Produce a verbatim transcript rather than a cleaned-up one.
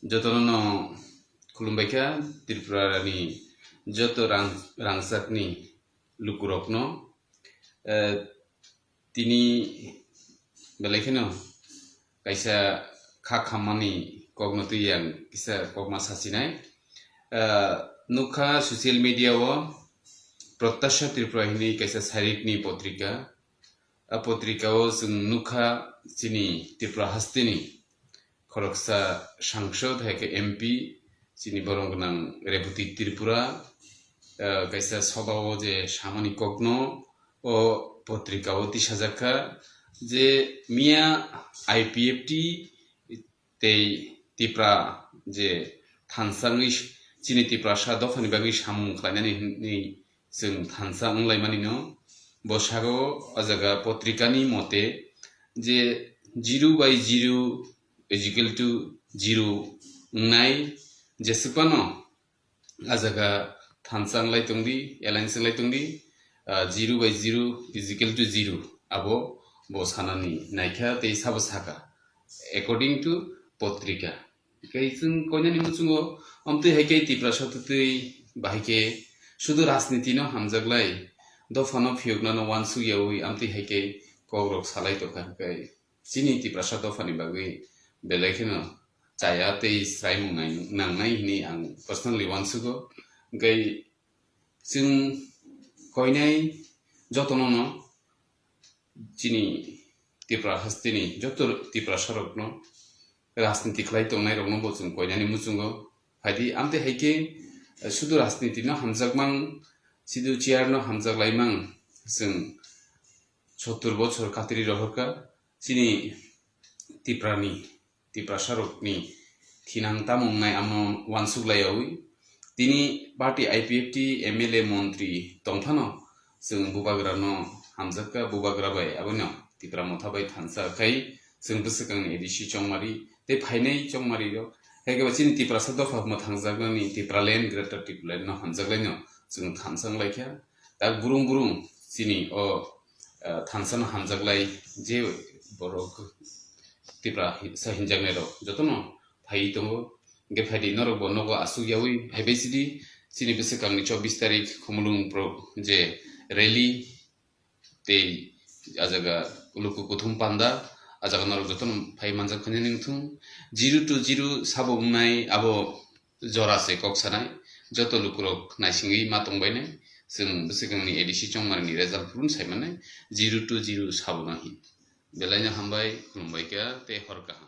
Jotono no khulumbai kha Tripura ni joto rang-, rangchakni lukurokno. Eh, tini belai kheno kaisa kha khammani kokno twi ang kisa kokma sachinai. Eh, nukha social media o Protyasha Tripura hinwi kaisa sarikni potrika. A potrika o chwng nukha chini Tripura hasteni khoroksa sangsod hai khe M P chini borom gwnang Rebhuti Tripura, eh, kaisa sobao je samani kokno o potrika o tisajak kha je miya I P F T tei Tipra je thansa wngwi chini Tiprasa dophani bagwi samung khlainani hinwi chwng thansa wnglaimani no. Bo sago o jaga potrikani mote je zero by zero is equal to zero wngnai jeswkmano a jaga thansa wnglai tongdi, alliance wnglai tongdi, ah, zero by zero is equal to zero. Abo bo sanani naikha tei sabo saka, according to potrika. Kai chwng koinani muchungo, amtwi hai khe Tiprasa twtwi bahai khe sudu rajniti no hamjaklai, dophano phiyoknano wansuk yaui amtwi hai khe kokrok salai tongkha, kai chini Tiprasa dophani bagwi belai kheno chaya tei sraimung nai-, nangnai hinwi ang personally wansugo. Hwnkhe chwng koinai jotono no chini Tipra hasteni joto Tiprasarokno rajniti khlai tongnairokno bo chwng koinani muchungo phaidi. Amtwi hai khe, eh, sudu rajniti no hamjakmang, sudu chair no hamjaklaimang chwng sottur bochor katri rohorkha. Chini Tiprani, Tiprasarokni thinang tamo wngnai ano wansuk laiyaui. Tini party I P F T M L A montri tongphano chwng bubagrano hamjakha, bubagra bai abono Tipra Motha bai thansa khai chwng bwswkangni A D C chongmari tei phainai chongmari rok. Hai khe bo chini Tiprasa dopha mwthangjaknani Tipraland, Greater Tipraland no hamjaklaino chwng thansa wnglaikha. Tak burung burung chini o, eh, thansa no hamjaklai je borok Tipra hi-, sa hinjaknai rok jotono phai tongo. Hwnkhe phaidi norok bo nogo asuk yaui phaibai sidi chini bwswkangni chobbish tarik Khumulwng pro je rally tei a jaga luku kuthum panda, a jaga norok jotono phai manjak hinwi nungthung. Zero to zero sabo wngnai abo jora se kok sanai, joto lukurok naisingwi ma tongbainai, chwng bwswkangni A D C chongmarini result phuru sai mannai, zero to zero sabo no hin. Belaino hambai, khulumbai kha tei hor kaham.